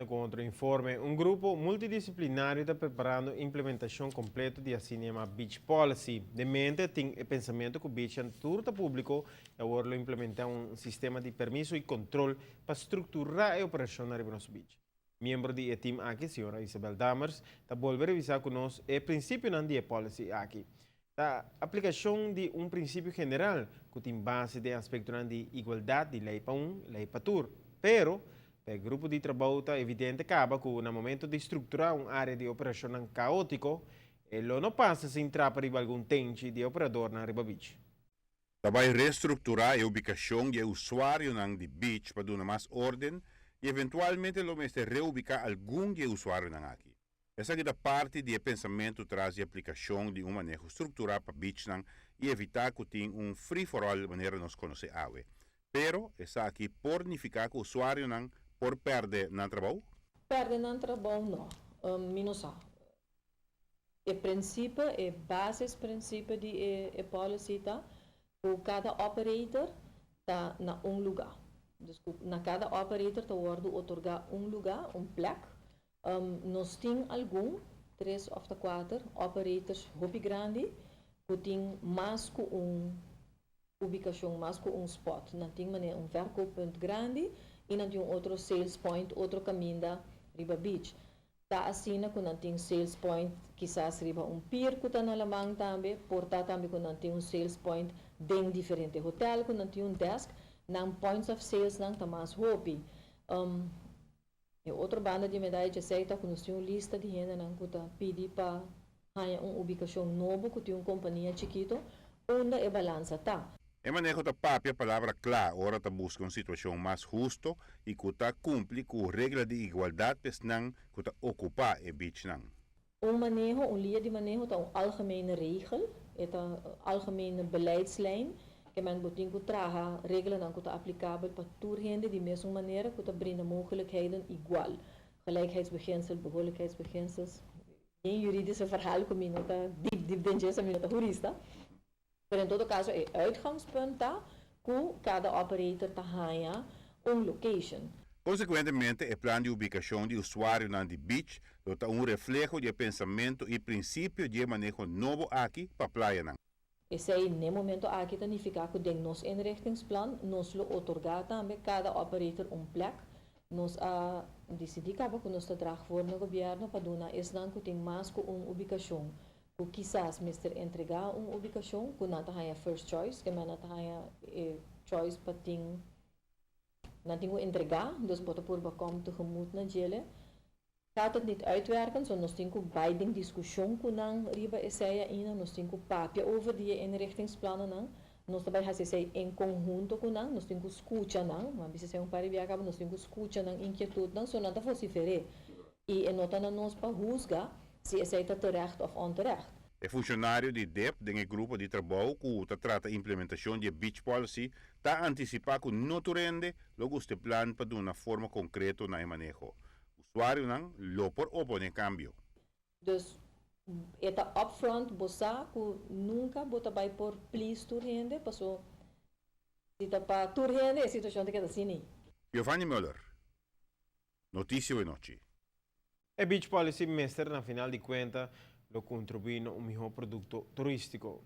Cu otro informe, un grupo multidisciplinario ta preparando implementacion completo di asina yama Beach Policy. Den mente tin e pensamento cu beach tur ta publico y awor lo implementa un sistema di permiso y control pa structura e operacion na riba nos beach. Miembro di e team aki, señora Isabel Dammers, ta bolbe revisa cu nos e principio di e policy aki. Ta aplicacion di un principio general cu tin base den aspecto di igualdad di ley pa un, ley pa tur. Pero, e grupo di trabou ta evidente caba cu na momento di structura un area di operacion caotico, lo no pasa sin trapa riba algun tenchi di operador na riba beach. Tambe restructura e ubicacion di usuario di beach pa duna mas orden y eventualmente lo mester reubica algun di usuario aki. Esaki ta parti di pensamento tras di aplicacion di un maneho structura pa beach y evita cu tin un free for all manera nos conoce awe. Pero esaki por significa cu usuario por perde nan trabou? Perde nan trabou no, mi no sa. E principio, e basisprincipe di e policy ta cu cada operator ta na un luga. Dus na cada operator ta wordo otorga un luga, un plek. Nos tin algun, tres of cuater operators hopi grandi, cu tin mas cu un ubicacion, mas cu un spot. Nan tin manera un verkooppunt grandi y nan tin otro sales point, otro caminda riba beach. Ta asina cu nan tin sales point kisas riba un pier cu ta na laman tambe, por ta tambe cu nan tin un sales point den diferente hotel, cu nan tin un desk, nan points of sales nan ta mas hopi. E otro banda di medaya esey ta cu nos tin un lista di hende nan cu ta pidi pa un ubicacion nobo cu tin un compania chikito unda e balansa ta. E maneho ta papia palabra cla, ora ta busca un situacion mas husto y cu ta cumpli cu regla di igualdad pa esnan cu ta ocupa e beach nan. Un maneho, un liña di maneho, ta un algemene regel, e ta algemene beleidslijn, cu men bo tin cu traha reglanan cu ta aplicabel pa tur hende di mesun manera, cu ta brinda mogelijkheden igual. Gelijkheidsbeginsel, behoorlijkheidsbeginsel, geen juridische verhaal cu mi no ta diep diep den dje, mi no ta jurista. Pero en todo caso, e uitgangspunt ta cu cada operator ta haya un location. Consecuentemente, e plan di ubicacion di usuario di beach ta un refleho di pensamento y principio di maneho nobo aki pa playa nan. Esey na momento aki ta significa cu den nos inrichtingsplan nos lo otorga tambe cada operator un plek. Nos a dicidi caba cu nos ta draag voor na gobierno pa duna esnan cu tin mas cu un ubicacion. Cu kisas mester entrega un ubicacion cu nan ta haya first choice, cu nan ta haya choice pa tin nan tin cu entrega, dus bo ta purba kom tegemoet na djele. Gaat het niet uitwerken, so nos tin cu bay den discusion cu nan riba esey ainda, nos tin cu papia over di inrichtingsplannen nan, nos tambe hasi esey en conhunto cu nan, nos tin cu scucha nan, ma bisa esey un par di biaha caba, nos tin cu scucha nan inquietud nan, so nan ta vocifere. Y e no ta na nos pa husga si esey ta terecht of onterecht. E funcionario di DEP, den grupo di trabou cu ta trata implementacion di beach policy, ta anticipa cu no tur hende lo gusta e plan pa duna forma concreto na maneho. Usuario nan lo por opone cambio. Dus e ta upfront bo sa cu nunca bo ta bay por please tur hende, paso si ta pa tur hende e situacion ta keda asina. Giovanni Müller, Noticia Anochi. E beach policy mester na final di cuenta lo contribui na un miho producto turistico.